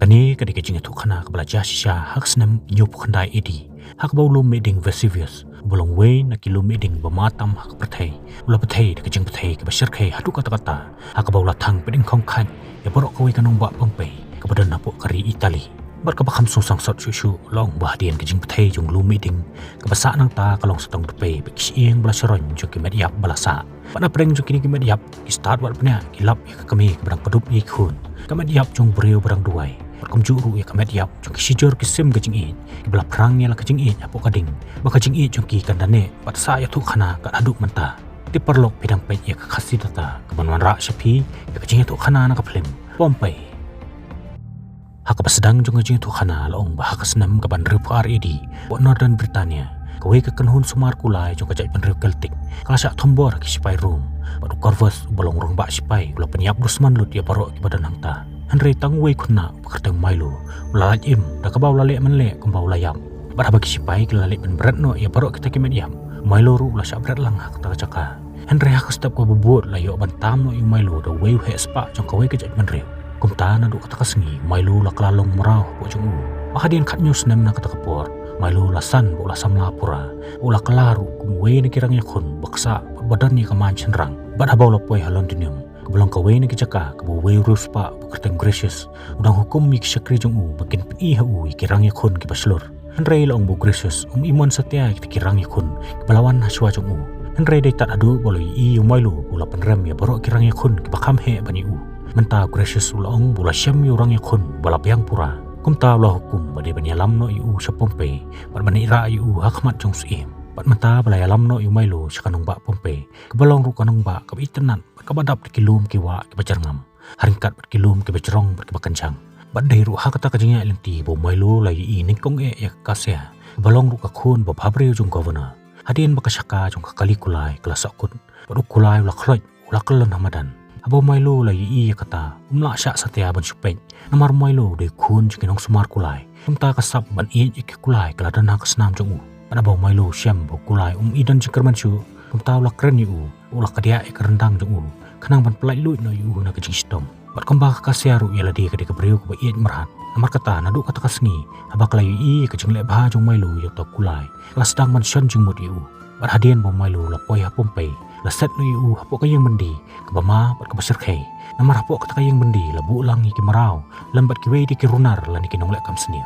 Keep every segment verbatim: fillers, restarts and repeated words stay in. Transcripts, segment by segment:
Kane ka dei ka jingïathuhkhana kaba la jia shisha ha ka snem hynñiewphew khyndai A D, ha kaba u lum mihding Vesuvius, uba long uwei na ki lum mihding ba ma tam ha ka pyrthei, u la bthei da ka jingbthei kaba shyrkhei haduh katta katta, ha kaba u la thang pdeng khongkhait ïa baroh kawei ka nongbah Pompeii kaba don hapoh ka ri Italy. Bad kaba kham sngewsih sot shuh shuh, long ba hadien ka jingbthei jong u lum mihding kaba sah nangta ka long sa tang dpei bad ki shyieng ba la sharoiñ jong ki met ïap ba la sah. Bad na pdeng jong kine ki met ïap, ki stad wad bniah ki lap ïa ka kmie kaba dang kdup ïa ki khun, ka met ïap jong u briew ba dang duwai, bad kumjuh ruh ïa ka met ïap jong ki shijur ki sim ka jingïeit kiba la phrang ïa la ka jingïeit hapoh ka ding, ba ka jingïeit jong ki kan da neh bad sah ïathuhkhana kat haduh mynta. Te paralok, phi dang peit ïa ka Khasi Data kaban wanrah sha phi ïa ka jingïathuhkhana na ka phlim Pompeii. Ha kaba sdang jong ka jingïathuhkhana la ong ba ha ka snem kaba hynriewphew ar A D, hapoh Northern Britannia, kawei ka kynhun sumar kulai jong ka jaitbynriew Celtic ka la shah thombor ha ki shipai Rom, bad u Corvus uba long u rangbah shipai u la pynïap dusman lut ïa baroh kiba don hangta. Hynrei tang uwei u khynnah uba kyrteng Milo u la lait im, da kaba u la leh mynleh kumba u la ïap. Bad haba ki shipai ki la leit ban bret noh ïa baroh kita ki met ïap, u Milo ruh u la shah bret lang ha kata ka jaka. Hynrei ha ka step kaba bud la ïoh ban tam noh ïa u Milo da uwei u heh spah jong kawei ka jaitbynriew. Kumta naduh kata ka sngi u Milo u la kylla long mraw hapoh jong u. Bad hadien khathynñiew snem na kata ka por, u Milo u la san bad u la samla pura, bad u la kylla ruh kum uwei na ki rangïakhun ba ksah bad ba don ïa ka man shynrang. Bad haba u la poi ha Londinium, kaba long kawei na ki jaka kaba uwei u riewspah uba kyrteng Gracius u dang hukum ïa ki shakri jong u ba kin pyni ha u ïa ki rangïakhun kiba shlur. Hynrei la ong ba u Gracius um ïohi satia ïa kita ki rangïakhun kiba la wan ha shuwa jong u. Hynrei dei tad haduh ba u la ïohi ïa u Milo ba u la pynrem ïa baroh ki rangïakhun kiba kham heh ban ïa u. Mynta u Gracius u la ong ba u la shem ïa u rangïakhun ba la biang pura. Kumta u la hukum ba dei ban ïalam noh ïa u sha Pompeii bad ban ïarah ïa u ha khmat jong u syiem. Bad mynta ba la ïalam noh ïa u Milo sha ka nongbah Pompeii, kaba long ruh ka nongbah kaba itynnad bad kaba dap da ki lum ki wah kiba jyrngam, ha ryngkat bad ki lum kiba jrong bad kiba kynjang. Bad dei ruh ha kata ka jingïaid lynti ba u Milo u la ïohi nyngkong eh ïa ka Cassia, kaba long ruh ka khun babhabriew jong u governor. Hadien ba ka shaka jong ka kali kulai ka la sahkut, bad u kulai u la khloit, u la kyllon ha madan. Haba u Milo u la ïohi ïa kata, um lah shah satia ban shu peit, namar u Milo u dei u khun jong ki nongsumar kulai. Kumta ka sap ban ïeit ïa ki kulai ka la don ha ka snam jong u. Bad haba u Milo u shem ba u kulai um i don jingkyrmen shuh, kumta u la kren ïa u, u la kdiah ïa ka ryndang jong u, khnang ban pyllait luid noh ïa u na ka jingshitom. Bad kumba ka Cassia ruh ïa lade ka dei ka briew kaba ïeit myrhat, namar kata naduh kata ka sngi, haba ka la ïohi ïa ka jingleh bha jong u Milo ïa uta u kulai, ka la sdang ban shon jingmut ïa u. Bad hadien ba u Milo u la poi ha Pompeii, la set noh ïa u hapoh ka ïing byndi kaba ma bad kaba shyrkhei. Namar hapoh kata ka ïing byndi la buh lang ïa ki mraw lem bad kiwei de ki runar lane ki nongleh kam sniew.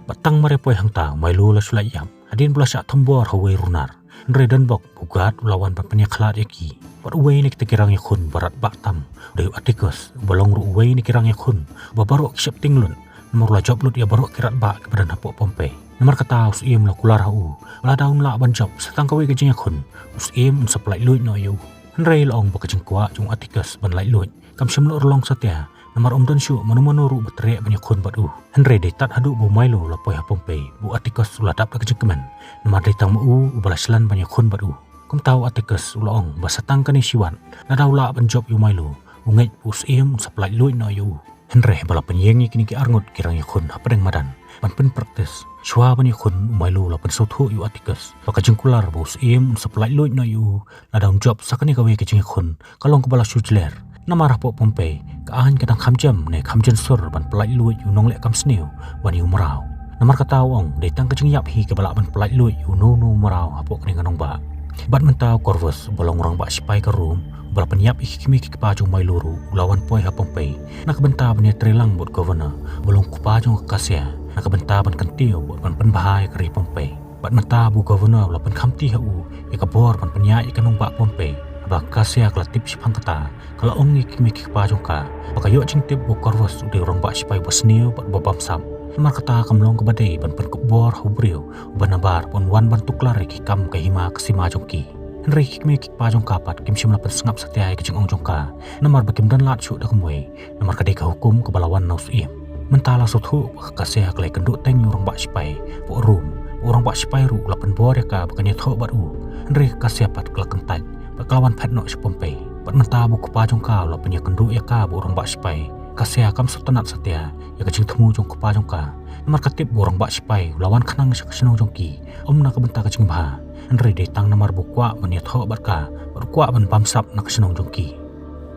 Bad tang mar ïa poi hangta u Milo u la shu lait ïap. Hadien ba u la shah thombor ha uwei u runar, hynrei don bok ba u guard u la wan ban pynïakhlad ïa ki. Bad uwei na kita ki rangïakhun ba radbah tam u dei u Atticus, uba long ruh uwei na ki rangïakhun ba baroh ki sheptieng lut, namar u la jop lut ïa baroh ki radbah kiba don hapoh Pompeii. Namar kata u syiem u la kular ha u ba lada un lah ban jop sa tang kawei ka jingïakhun, u syiem un sa pyllait luid noh ïa u. Hynrei la ong ba ka jingkwah jong u Atticus ban lait luid kam shym la urlong satia, namar um don shuh mano mano ruh ba treh ban ïakhun bad u. Hynrei dei tad haduh ba u Milo u la poi ha Pompeii ba u Atticus u la dap da ka jingkmen, namar dei tang ma u uba la shlan ban ïakhun bad u. Kumta u Atticus u la ong ba sa tang kane shi wat, lada u lah ban jop ïa u Milo, u ngeit ba u syiem un sa pyllait luid noh ïa u. Hynrei haba la pynïeng ïa kine ki arngut ki rangïakhun hapdeng madan ban pynpraktis, shuwa ban ïakhun u Milo u la pynsngewthuh ïa u Atticus ba ka jingkular ba u syiem un sa pyllait luid noh ïa u lada un jop sa kane kawei ka jingïakhun ka long kaba la shu jler. Namar hapoh Pompeii ka aiñ ka dang kham jem ne kham jynsur ban pyllait luid ïa u nongleh kam sniew ban ïa u mraw. Namar kata u ong dei tang ka jingïap hi kaba lah ban pyllait luid ïa uno uno u mraw hapoh kane ka nongbah. Bad mynta u Corvus uba long u rangbah shipai ka Rom, uba la pynïap ïa ki kmie ki kpa jong u Milo ruh, u la wan poi ha Pompeii na ka bynta ban ïatreilang bad u governor uba long u kpa jong ka Cassia, na ka bynta ban kyntiew bad ban pynbha ïa ka ri Pompeii. Bad mynta ba u governor u la pynkhamti ha u ïa ka bor ban pynïaid ïa ka nongbah Pompeii, haba ka Cassia ka la tip shaphang kata, ka la ong ïa ki kmie ki kpa jong ka ba ka ïoh jingtip ba u Corvus u dei u rangbah shipai uba sniew bad uba bamsap. Namar kata kam long kaba dei ban pynkup bor ha u briew uba nabar ba un wan ban tuklar ïa ki kam ka hima ka sima jong ki. Hynrei ki kmie ki kpa jong ka pat kim shym la pynsngap satia ïa ka jingong jong ka, namar ba kim don lad shuh da kumwei, namar ka dei ka hukum kaba la wan na u syiem. Mynta la sngewthuh ba ka Cassia ka la ïakynduh teng ïa u rangbah shipai hapoh Rom, u rangbah shipai ruh u la pynbor ïa ka ba kan ïathoh bad u. Hynrei ka Cassia pat ka la kyntait bad ka la wan phet noh sha Pompeii. Bad mynta ba u kpa jong ka u la pynïakynduh ïa ka bad u rangbah shipai, ka Cassia kam sngewtynnat satia ïa ka jingthmu jong u kpa jong ka, namar ka tip ba u rangbah shipai u la wan khnang sha ka shnong jong ki, ym na ka bynta ka jingbha, hynrei dei tang namar ba u kwah ban ïathoh bad ka, bad u kwah ban bamsap na ka shnong jong ki.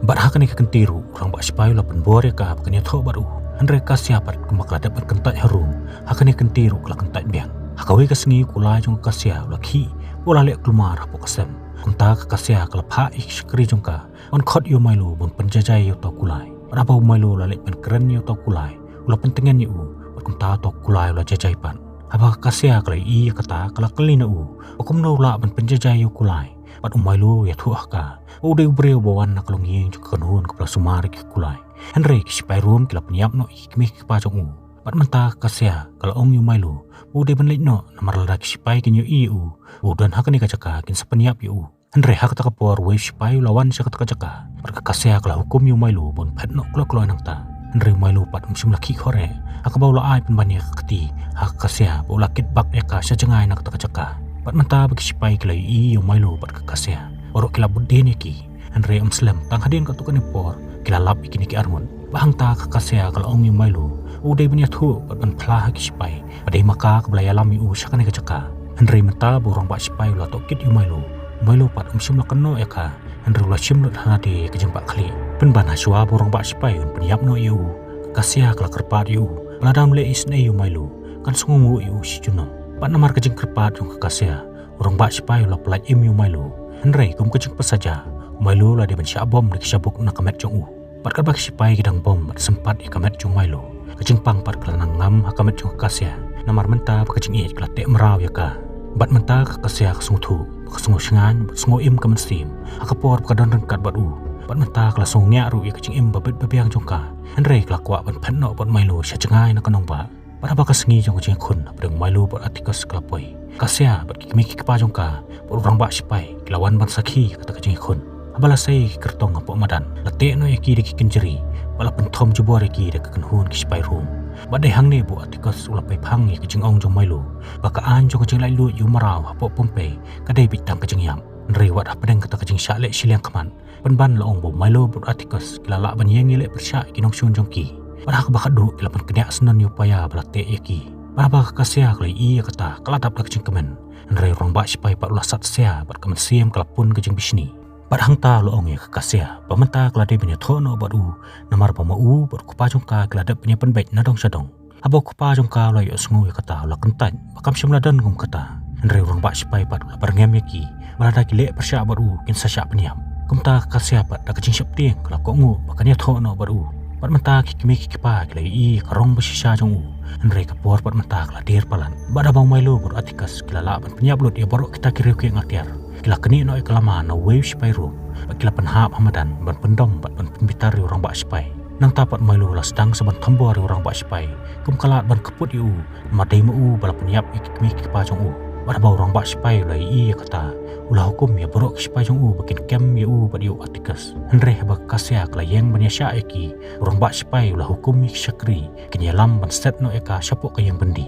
Bad ha kane ka kynti ruh u rangbah shipai u la pynbor ïa ka ba kan ïathoh bad u. Hynrei ka Kasia pat kumba ka la dep ban kyntait harum, ha kane ka kynti ruh ka la kyntait biang. Ha kawei ka sngi u kulai jong ka Kasia u la khih, u la leh kulmar hapoh ka sem. Kumta ka Kasia ka la phah ïa ki shakri jong ka ban khot ïa u Milo ban pynjaijai ïa uta u kulai. Bad haba u Milo u la leit ban kren ïa uta u kulai, u la pyntngen ïa u, bad kumta uta u kulai u la jaijai pat. Haba ka Kasia ka la ïohi ïa kata, ka la kylli na u ba kumno u lah ban pynjaijai ïa u kulai. Bad u Milo u ïathuh ha ka ba u dei u briew uba wan na ka longïing jong ka kynhun kaba la sumar ïa ki kulai. Hynrei ki sipai Rom ki la pynïap noh ïa ki kmie ki kpa jong u. Bad mynta ka Kasia ka la ong ïa u Milo ba u dei ban leit noh, namar lada ki sipai kin ïohi ïa u ba u don ha kane ka jaka, kin sa pynïap ïa u. Hynrei ha kata ka por uwei u sipai u la wan sha kata ka jaka, bad ka Kasia ka la hukum ïa u Milo ban phet noh kloi kloi nangta. Hynrei u Milo pat um shym la khih khoreh, ha kaba u la ai pynban ïa ka kti ha ka Kasia ba u la kit bak ïa ka sha jngai na kata ka jaka. Bad mynta ba ki sipai ki la ïohi ïa u Milo bad ka Kasia, baroh ki la bud dien ïa ki. Hynrei ym slem, tang hadien katto katne por ki la lap ïa kine ki arngut. Bad hangta ka Kasia ka la ong ïa u Milo ba u dei ban ïathuh bad ban phla ha ki sipai ba dei ma ka kaba la ïalam ïa u sha kane ka jaka. Hynrei mynta ba u rangbah sipai u la tohkit ïa u Milo, u Milo pat um shym la kynnoh ïa ka. Hynrei u la shim lut ha lade ïa ka jingbahkhlieh. Pynban hashwa ba u rangbah sipai un pynïap noh ïa u, ka Kasia ka la kyrpad ïa u ba lada um leh isynei ïa u Milo, kan sngewnguh ïa u shi junom. Bad namar ka jingkyrpad jong ka Kasia, u rangbah sipai u la pyllait im ïa u Milo. Hynrei kum ka jingpynshitom, u Milo u la dei ban shah bom da ki shabuk na ka met jong u. Bad katba ki sipai ki dang bom bad sympat ïa ka met jong u Milo, ka jingpang pat ka la nang ngam ha ka met jong ka Kasia. Namar mynta ba ka jingïeit ka la teh mraw ïa ka. Bad mynta ka Kasia ka sngewthuh ba ka sngewshngaiñ bad sngew im ka mynsiem ha ka por ba ka don ryngkat bad u. Bad mynta ka la sngewngiah ruh ïa ka jingim babit babiang jong ka. Hynrei ka la kwah ban phet noh bad u Milo sha jngai na ka nongbah. Bad haba ka sngi jong ka jingïakhun hapdeng u Milo bad u Atticus ka la poi, ka Kasia bad ki kmie ki kpa jong ka bad u rangbah sipai ki la wan ban sakhi ha kata ka jingïakhun. Haba la sei ïa ki kyrtong hapoh madan, la teh noh ïa ki da ki kynjri bad la pynthom jubor ïa ki da ka kynhun ki sipai Rom. Bad dei hangne ba u Atticus u la peiphang ïa ka jingong jong u Milo ba ka aiñ jong ka jinglaitluid ïa u mraw hapoh Pompeii ka dei beit tang ka jingïap. Hynrei wat hapdeng kata ka jingshah leh shiliang khmat, pynban la ong ba u Milo bad u Atticus ki la lah ban ïeng ïaleh pyrshah ïa ki nongshun jong ki. Bad ha kaba khatduh ki la pynkñia shnong ïa u paia ba la teh ïa ki. Bad haba ka Kasia ka la ïohi ïa kata, ka la dap da ka jingkmen. Hynrei u rangbah sipai pat u la sat sia bad ka mynsiem ka la pun ka jingbishni. Bad hangta u la ong ïa ka Kasia ba mynta ka la dei ban ïathoh noh bad u, namar ba ma u bad u kpa jong ka ki la dep ban ïapynbeit na dong sha dong. Haba u kpa jong ka u la ïohsngew ïa kata u la kyntait ba kam shym la don kum kata. Hynrei u rangbah sipai pat u la byrngem ïa ki ba lada ki leh pyrshah bad u kin sa shah pynïap. Kumta ka Kasia pat da ka jingsheptieng ka la kohnguh ba kan ïathoh noh bad u. Bad mynta ki kmie ki kpa ki la ïohi ïa ka rong ba shisha jong u. Hynrei ka por pat mynta ka la dier palat. Bad haba u Milo bad u Atticus ki la lah ban pynïap lut ïa baroh kita ki riewkynthei atiar, ki la knieh noh ïa ka lama na uwei u sipai Rom bad ki la pynhap ha madan ban pyndom bad ban pynbitar ïa u rangbah sipai. Nangta pat u Milo u la sdang sa ban thombor ïa u rangbah sipai kum ka lad ban kput ïa u, namar dei ma u ba la pynïap ïa ki kmie ki kpa jong u. Bad haba u rangbah sipai u la ïohi ïa kata, u la hukum ïa baroh ki sipai jong u ba kin kem ïa u bad ïa u Atticus. Hynrei haba ka Kasia ka la ïeng ban ïashah ïa ki, u rangbah sipai u la hukum ïa ki shakri kin ïalam ban set noh ïa ka shapoh ka ïing byndi.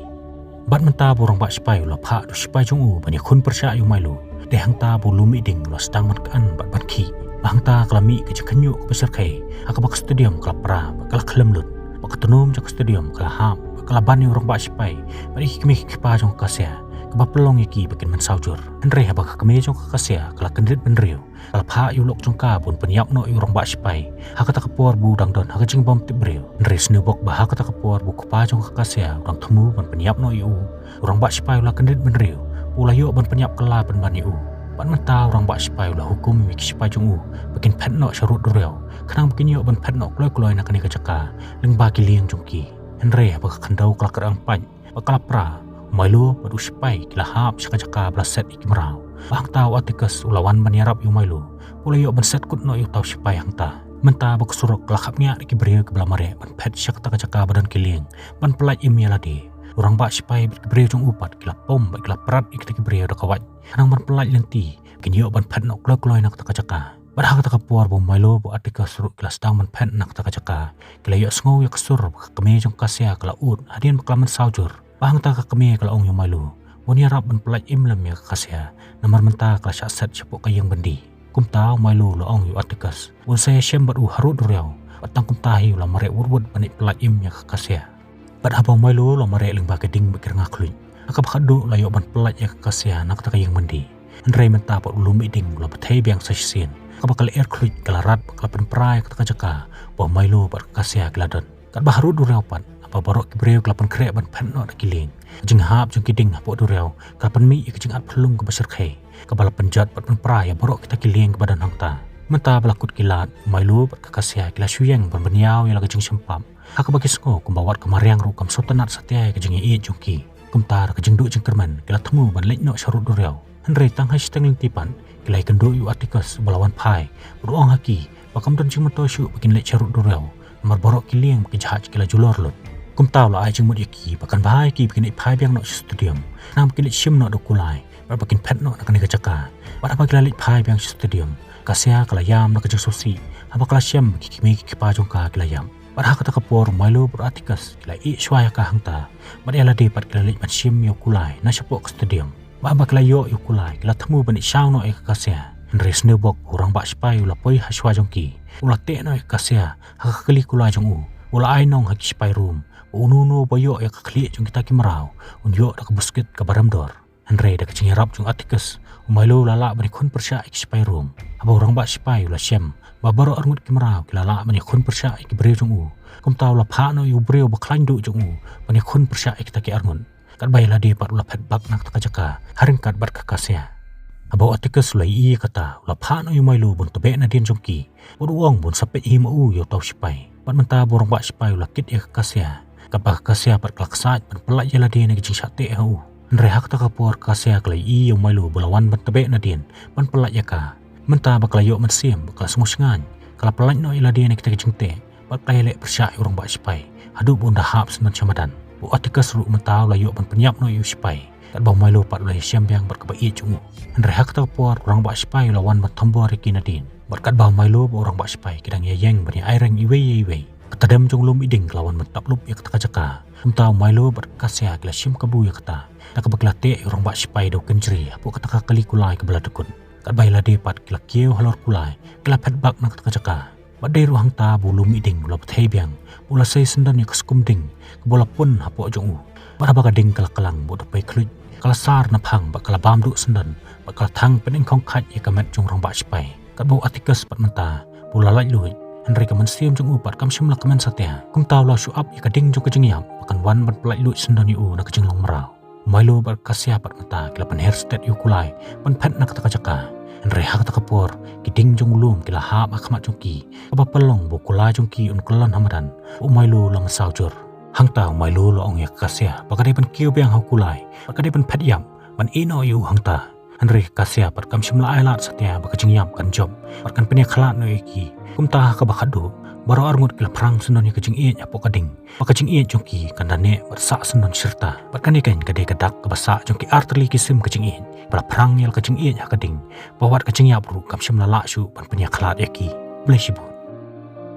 Bad mynta ba u rangbah sipai u la phah da u sipai jong u ban ïakhun pyrshah ïa u Milo, dei hangta ba u Lum Mihding u la sdang ban khan bad ban khih. Bad hangta ka la mih ka jingkhynñiuh kaba shyrkhei, ha kaba ka stadium ka la pra bad ka la khlem lut, bad ka tnum jong ka stadium ka la hap bad ka la ban ïa u rangbah sipai bad ïa ki kmie ki kpa jong ka Kasia, kaba pynlong ïa ki ba kin mynsaw jur. Hynrei haba ka kmie jong ka Kasia ka la kyndit bynriew, ka la phah ïa u lok jong ka ban pynïap noh ïa u rangbah sipai ha kata ka por ba u dang don ha ka jingbymtip briew. Hynrei sngewbok ba ha kata ka por ba u kpa jong ka Kasia u dang thmu ban pynïap noh ïa u, u rangbah sipai u la kyndit bynriew ba u la ïoh ban pynïap kylla pynban ïa u. Bad mynta u rangbah sipai u la hukum ïa ki sipai jong u ba kin phet noh sharud duriaw, khnang ba kin ïoh ban phet noh kloi kloi na kane ka jaka lyngba ki lieng jong ki. Hynrei haba ka khyndew ka la kyrang pait bad ka la pra, u Milo bad u sipai ki la hap sha ka jaka ba la set ïa ki mraw. Bad hangta u Atticus u la wan ban ïarap ïa u Milo ba u la ïoh ban set kut noh ïa uta u sipai hangta. Mynta ba ka surok ka la khapngiah da ki briew kiba la mareh ban phet sha kata ka jaka ba don ki lieng ban pyllait im ïa lade, u rangbah sipai bad ki briew jong u pat ki la pom bad ki la prat ïa kita ki briew da ka wait, khnang ban pyllait lynti ba kin ïoh ban phet noh kloi kloi na kata ka jaka. Bad ha kata ka por ba u Milo bad u Atticus ruh ki la sdang ban phet na kata ka jaka, ki la ïohsngew ïa ka sur ba ka kmie jong ka Kasia ka la ud hadien ba ka la mynsaw jur. Bad hangta ka kmie ka la ong ïa u Milo ban ïarap ban pyllait im lem ïa ka Kasia, namar mynta ka la shah set shapoh ka ïing byndi. Kumta u Milo u la ong ïa u Atticus ba un sa ïashem bad u harud duriaw, bad tang kumta hi u la mareh wut wut ban leit pyllait im ïa ka Kasia. Bad haba u Milo u la mareh lyngba ki ding bad ki rnga khluit, ha kaba khatduh u la ïoh ban pyllait ïa ka Kasia na kata ka ïing byndi. Hynrei mynta pat u Lum Mihding u la bthei biang sa shisien, ha kaba ka lyer khluit ka la rat bad ka la pynpra ïa kata ka jaka ba u Milo bad ka Kasia ki la don. Bad ba harud duriaw pat, haba baroh ki briew ki la pynkhreh ban phet noh da ki lieng, ka jinghap jong ki ding hapoh duriaw ka la pynmih ïa ka jingat phyllung kaba shyrkhei, kaba la pynjot bad pynpra ïa baroh kita ki lieng kiba don hangta. Mynta ba la kut ki lad, u Milo bad ka Kasia ki la shu ïeng ban bynñiaw ïa la ka jingshempap, ha kaba ki sngew kumba wat ka mariang ruh kam sngewtynnat satia ïa ka jingïaieit jong ki. Kumta da ka jingduh jingkyrmen ki la thmu ban leit noh sharud duriaw. Hynrei tang ha shiteng lynti pat ki la ïakynduh ïa u Atticus uba la wan phai, bad u ong ha ki ba kam don jingmyntoi shuh ba kin leit sharud duriaw, namar baroh ki lieng bad ki jahaj ki la julor lut. Kumta u la ai jingmut ïa ki ba kan bha ïa ki ba kin leit phai biang noh sha stadium, khnang ba kin leit shim noh da u Kulai, bad ba kin phet noh na kane ka jaka. Bad haba ki la leit phai biang sha stadium, ka Kasia ka la ïam na ka jingsngewsih haba ka la shem ba ki kmie ki kpa jong ka ki la ïap. Bad ha kata ka por u Milo bad u Atticus ki la ïeh shuwa ïa ka hangta, bad ïa lade pat ki la leit ban shim ïa u Kulai na shapoh ka stadium. Bad haba ki la ïoh ïa u Kulai ki la thmu ban ïeh shaw noh ïa ka Kasia. Hynrei sniewbok u rangbah shipai u la poi ha shuwa jong ki, u la teh noh ïa ka Kasia ha ka kali kulai jong u, u la ai nong ha ki shipai Rom ba uno uno uba ïoh ïa ka khlieh jong kita ki mraw un ïoh da ka buskit kaba rem dor. Hynrei da ka jingïarap jong u Atticus, u Milo u la lah ban ïakhun pyrshah ïa ki shipai Rom. Haba u rangbah shipai u la shem ba baroh arngut ki mraw ki la lah ban ïakhun pyrshah ïa ki briew jong u, kumta u la phah noh ïa u briew ba khlaiñ duh jong u ban ïakhun pyrshah ïa kita ki arngut. Katba ïa lade pat u la phet bak na kata ka jaka ha ryngkat bad ka Kasia. Haba u Atticus u la ïohi ïa kata, u la phah noh ïa u Milo ban tebeh nadien jong ki, bad u ong ban sa peit hi ma u ïa uta u shipai. Bad mynta ba u rangbah shipai u la kit ïa ka Kasia, katba ka Kasia pat ka la ksaid ban pyllait ïa lade na ka jingshah teh ha u. Hynrei ha kata ka por ka Kasia ka la ïohi ïa u Milo ba la wan ban tebeh nadien ban pyllait ïa ka. Mynta ba ka la ïoh mynsiem bad ka la sngewshngaiñ, ka la pyllait noh ïa lade na kita ki jingteh, bad ka la ïaleh pyrshah ïa u rangbah shipai haduh ba un da hap syndon sha madan. U Atticus ruh mynta u la ïoh ban pynïap noh ïa u shipai, katba u Milo pat u la ïashem biang bad kaba ïeit jong u. Hynrei ha kata ka por u rangbah shipai u la wan ban thombor ïa ki nadien. Bad katba u Milo bad u rangbah shipai ki dang ïaïeng ban ïa aireng iwei ïa iwei, ka tdem jong u lum iding ka la wan ban tap lup ïa kata ka jaka. Kumta u Milo bad ka Kasia ki la shim kabu ïa kata, da kaba ki la teh ïa u rangbah shipai da u kynjri hapoh kata ka kali kulai kaba la dkut. Katba ïa lade pat ki la kiew halor kulai, ki la phet bak na kata ka jaka. Bad dei ruh hangta ba u lum iding u la bthei biang, ba u la sei syndon ïa ka skum ding kaba u la pun hapoh jong u. Bad haba ka ding ka la klang bad u da pei khluit, ka la sar na phang bad ka la bam duh syndon, bad ka la thang pynengkhong khait ïa ka met jong u rangbah shipai. Katba u Atticus pat mynta ba u la laitluid, hynrei ka mynsiem jong u pat kam shym la kmen satia. Kumta u la shu ap ïa ka ding jong ka jingïap ba kan wan ban pyllait luid syndon ïa u na ka jinglong mraw. U Milo bad ka Kasia pat mynta ki la pynher stet ïa u Kulai ban phet na kata ka jaka. Hynrei ha kata ka por ki ding jong u lum ki la hap ha khmat jong ki, kaba pynlong ba u Kulai jong ki un kyllon ha madan, bad u Milo u la mynsaw jur. Hangta u Milo u la ong ïa ka Kasia ba ka dei ban kiew biang ha u Kulai, bad ka dei ban phet ïap ban ïeh noh ïa u hangta. Hynrei ka Kasia pat kam shym la ailad satia ba ka jingïap kan jop bad kan pynïakhlad noh ïa ki. Kumta ha kaba khatduh baroh arngut ki la phrang syndon ïa ka jingïeit hapoh ka ding, ba ka jingïeit jong ki kan da neh bad sah syndon shirta. Bad kane kan ka dei ka dak kaba sah jong ki artylli ki sim ka jingïeit, ba la phrang ïa la ka jingïeit ha ka ding, ba wat ka jingïap ruh kam shym la lah shuh ban pynïakhlad ïa ki. Khublei shibun.